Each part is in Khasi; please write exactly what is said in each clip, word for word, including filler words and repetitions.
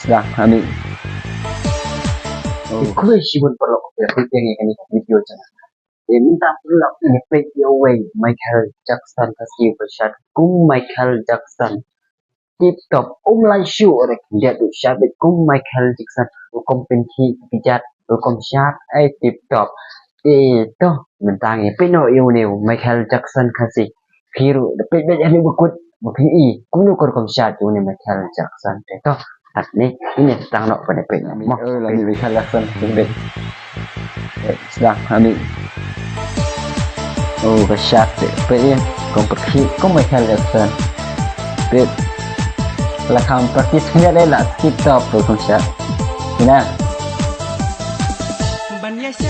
Sdang, ha mi. Oh. Khublei shibun paralok, ïa phi ïa kane ka video jong nga. Te mynta paralok, ngin peit ïa uwei Michael Jackson, ka siew ba shad kum Michael Jackson. Tip top, um lai shuh re, dep u shad beit kum Michael Jackson, rukom pynkhih kjat, rukom shad ai tip top. Te to, mynta ngin peit noh ïa une u Michael Jackson Khasi. Phi ruh da peit beit ha une ba kut, ba phin i kumno ka rukom shad jong une Michael Jackson. Te to, hangne ngin ïa tang noh ban peit noh mo. Oi, la mih Michael Jackson, peit beit. Eh, sdang, ha mi. Oh, ka shad te, peit ïa, rukom pynkhih kum Michael Jackson. Peit. La kham practice khyndiat lei, la skip top rukom shad. Ina.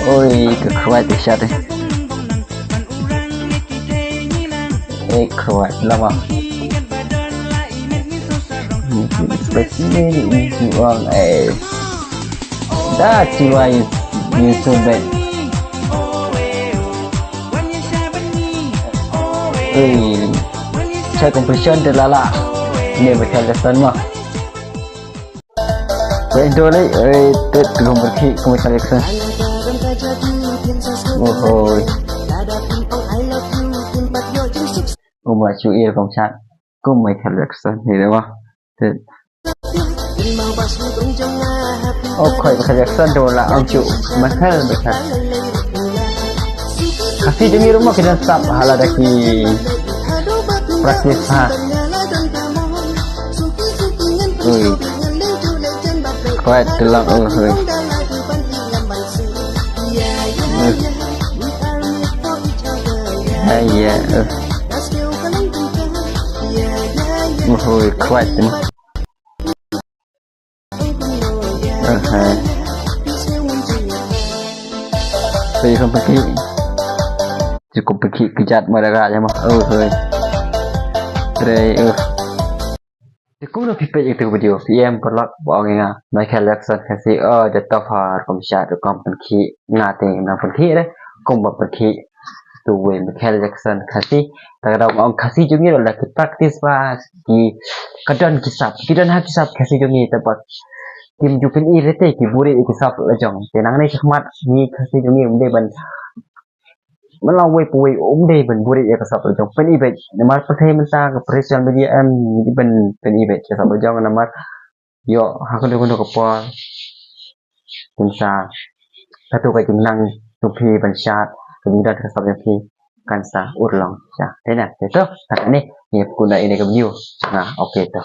Oi, ka khwai te shad te. Eh, khwai, lama. Specially in Juang, eh. Da chiwai ni subet. Eh, chai competition de lala. Ni Michael Jackson mo. Wei dole, eh, tet rukom pynkhih kum Michael Jackson. Oh, hoi. Uma chu ir kum shad. Kum Michael Jackson, ni de mo. Tet. Oh, khoi Michael Jackson de la ong chu. Michael, Michael. Khasi jong ngi ruh mo ki don sap ha lada ki practice ha. Ui. Khwai te lang, oh, ui. Ui. Ai ya, ui. Ui, khwai te. Aha. Phi rukom pynkhih. Rukom pynkhih kjat ma da ka jama. Oh, hoi. Trei, oh. Te kumno phi peit ïa katu ka video, phi ïa em paralok ba ong ïa nga Michael Jackson Khasi, oh, da top ha rukom shad, rukom pynkhih, nga te nga pynkhih re, kumba pynkhih. Tu wei Michael Jackson Khasi. Ta ka daw nga ong Khasi jong ngi ruh la ki practice ba ki, ka don ki sap, ki don ha ki sap Khasi jong ngi, te ba kim ju pyni re te ki buhrieh ïa ki sap la jong. Te nangne shakhmat ngi Khasi jong ngi um dei ban, man la wei pa wei um dei ban buhrieh ïa ka sap la jong. Pyni beit namar pyrthei mynta ka social media em, ngi dei ban pyni beit ka sap la jong namar ïoh ha kano kano ka por. Kan sa, katu ka jingnang jong phi ban shad, ka jingdon ka sap jong phi kan sa urlong. Te na, te to, hangne ngin ïa pynkut noh ïa kane ka video. Na, okay to.